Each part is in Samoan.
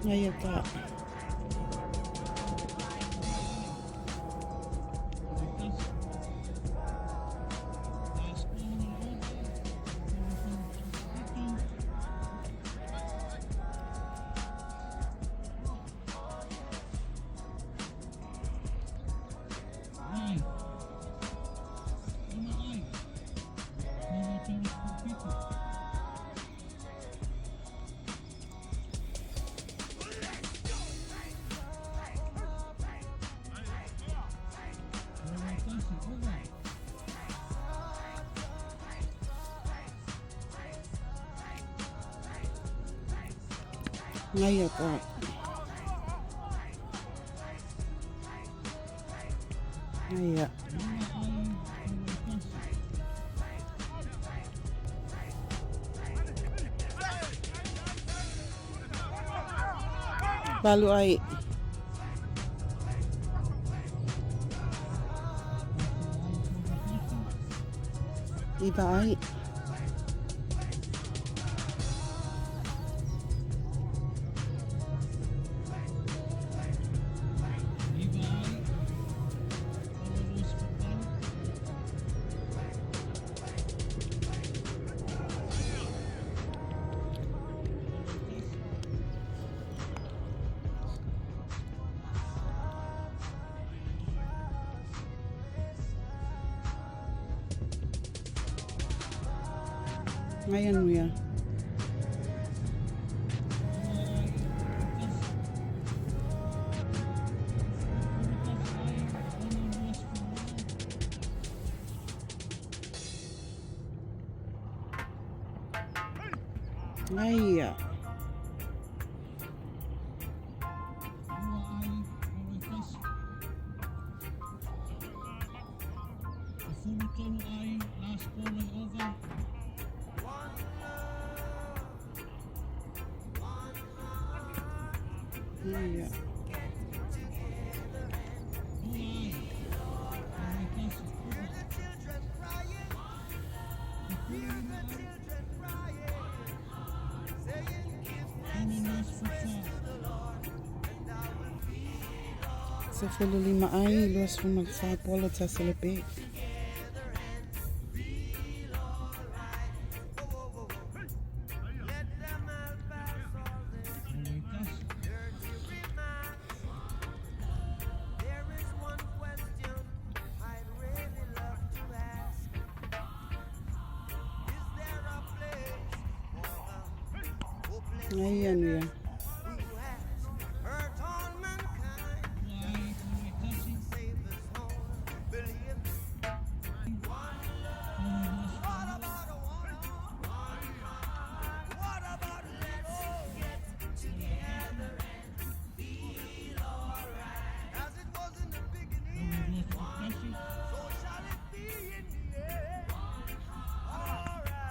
Aia ka. Aia ka. Aia. Valu ai. Iva ai. Aia nuia. Aia. Aia. 15 ai, 24 pola tasi le pe. Aia nuia.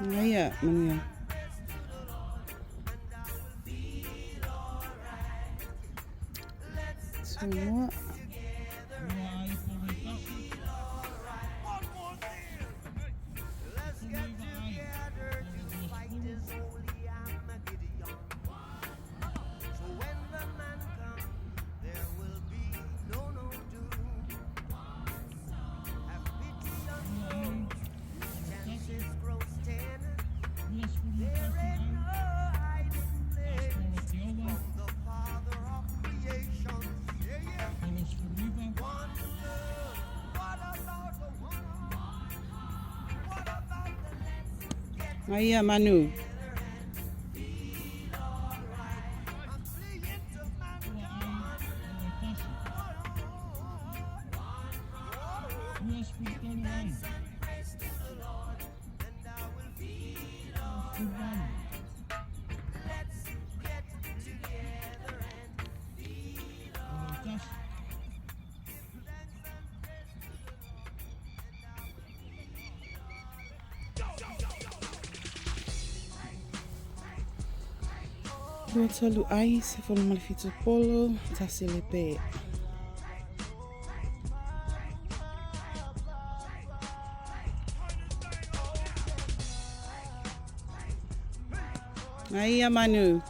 Aia manuia. Samoa. Aia manu. 2 3 ai, 17 polo, tasi lepe. Aia Manu.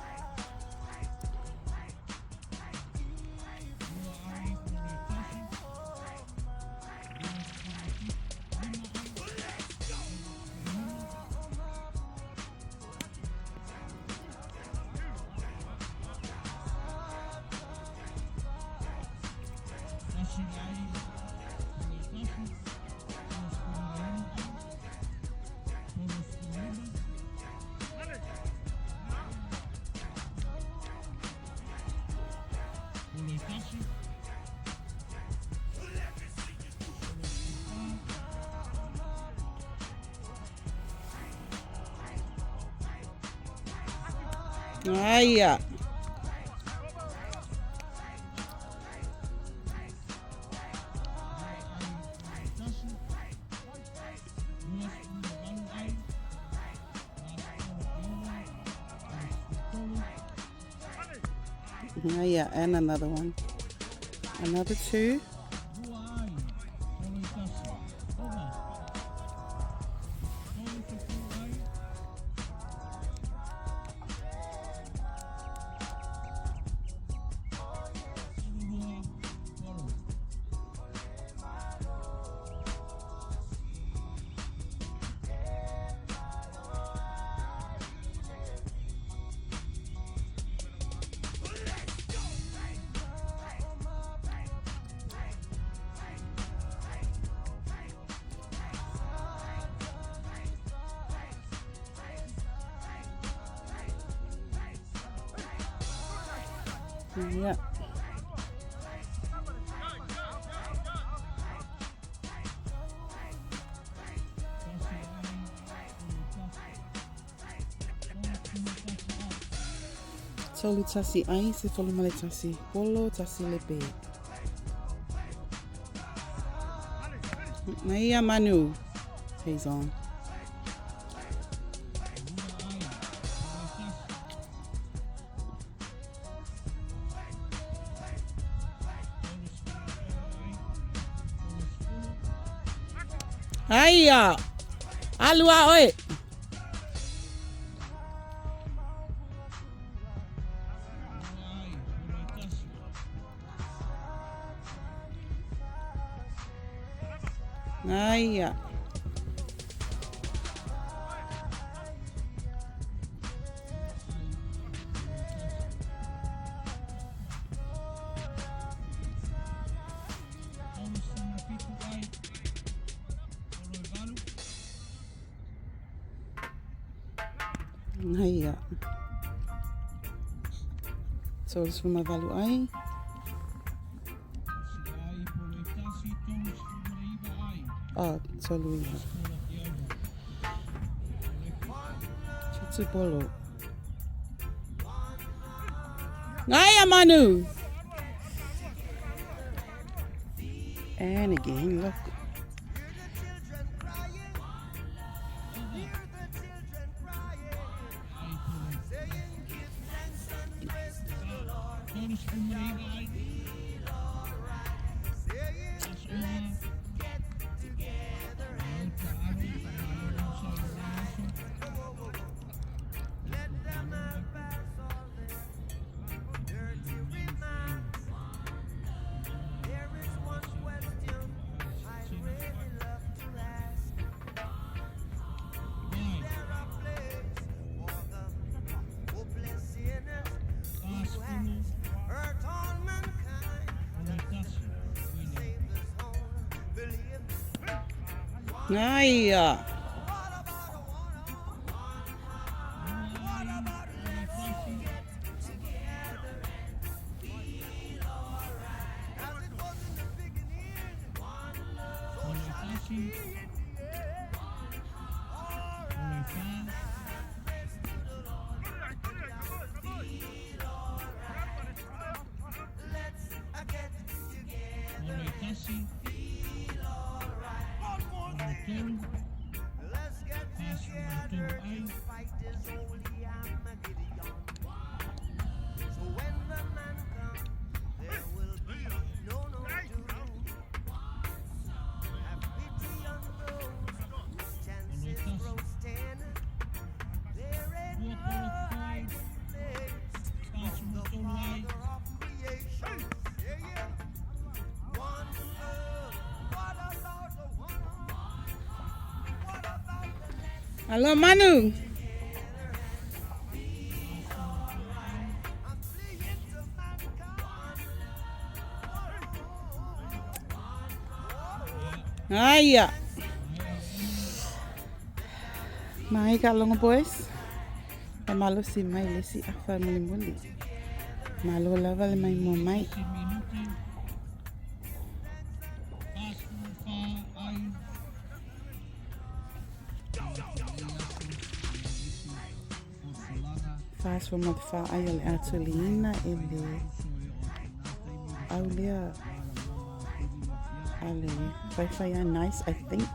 Aia. Yeah, and another one. Another 2. Yeah. 3 tasi ai, 11 polo, tasi lepe. Naia Manu. He's on. Aia! Alua oe! Aia. Aia. 38 ai. Oh, 39. 7 polo. Aia Manu! And again, look. Aia. Alo Manu. Aia. Mai ka longo boys. E malo si mai le si afa muli muli. Malo lava le mai mo mai. Fast for ma fa ai o le atolina e le au lea ale whaiwhai a nice, I think.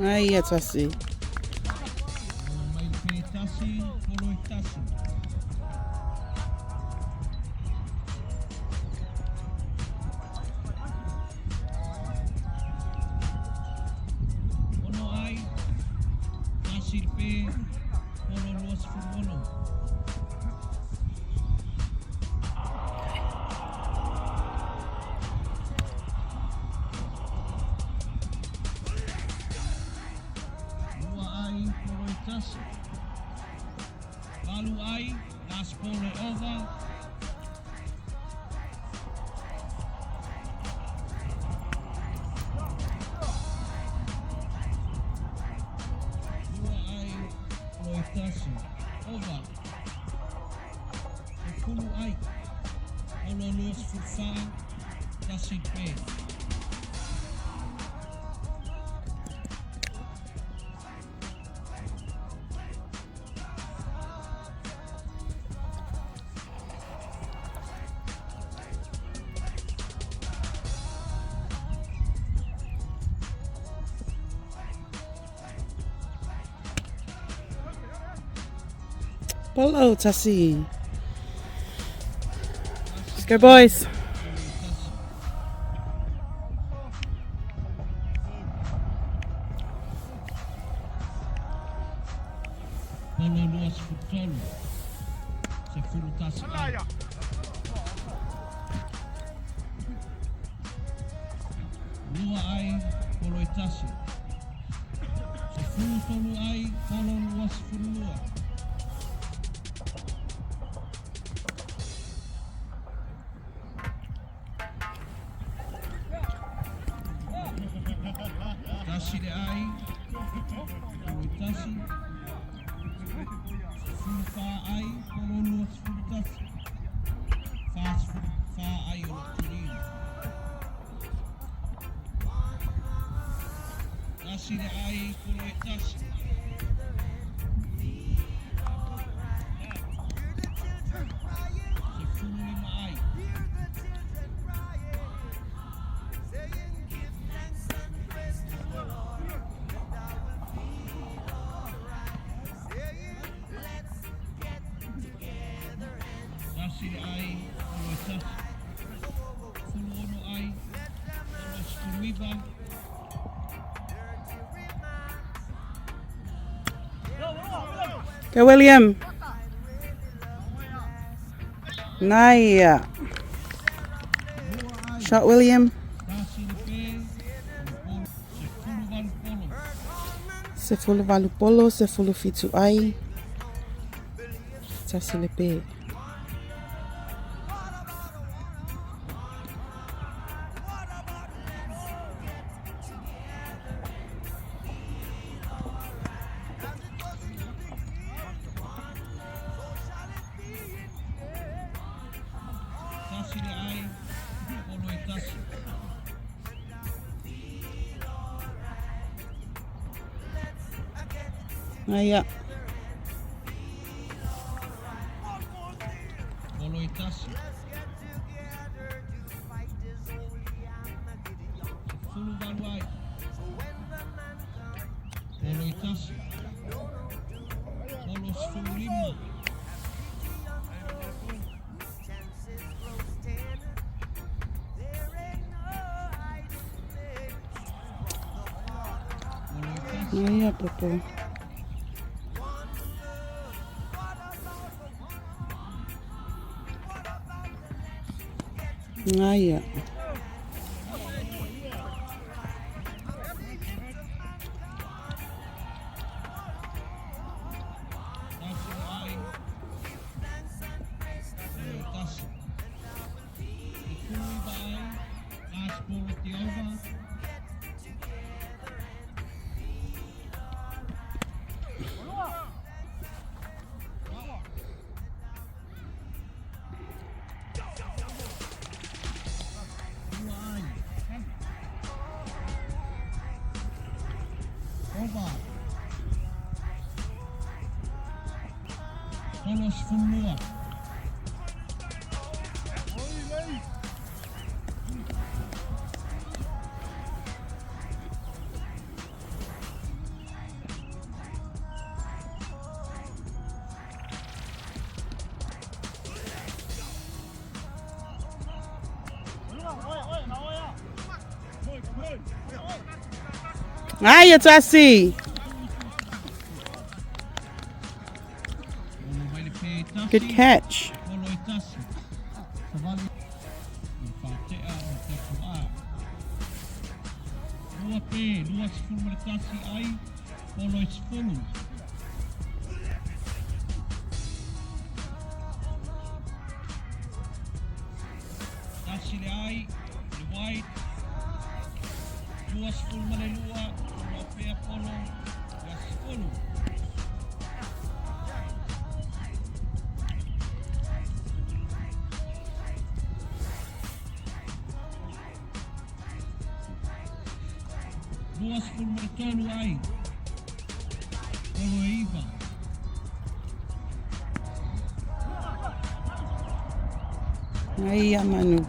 Ai, e tasi. Hello, Tassie. Let's go, boys. Go, William. Naia. Shot, William. 18 polo, 17 ai. Tasi le pe. Aia. Aia, Popo. Aia. Aia, Tasi. Good catch. Aia, Manu.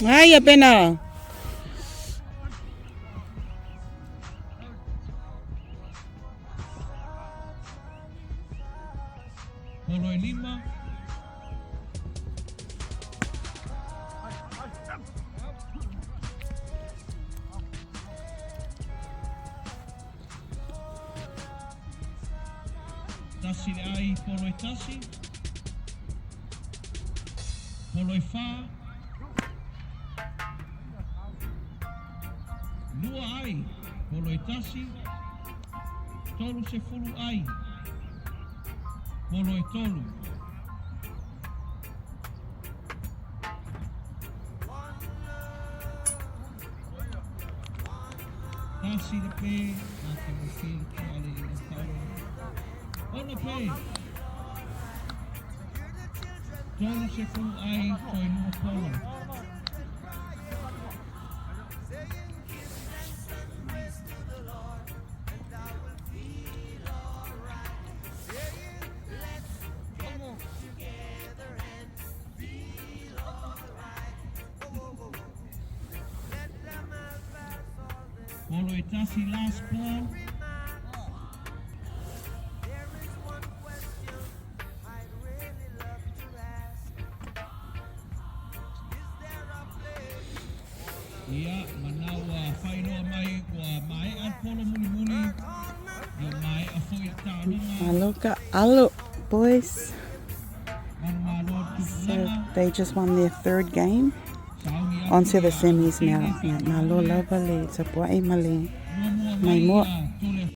Aia, Pena. 1 le ai polo e 1. Polo e 4. 2 ai, polo e 1. 30 ai. Polo e 3. 1 le pe, a te mo whiri ki ale i na paolo. 6 pe. 30 ai, toe 2 polo. Polo e 1, last ball. Ia, manau a whailoa mai ua mai a polo muli muli. Ia mai a foi tālunga. Maloka alo, boys. Malo So tupulanga. they just won their third game. Sauni atu On to the ia semis now. Tene Malo lava le tapuai ma le Mua mai mai moa. a tole.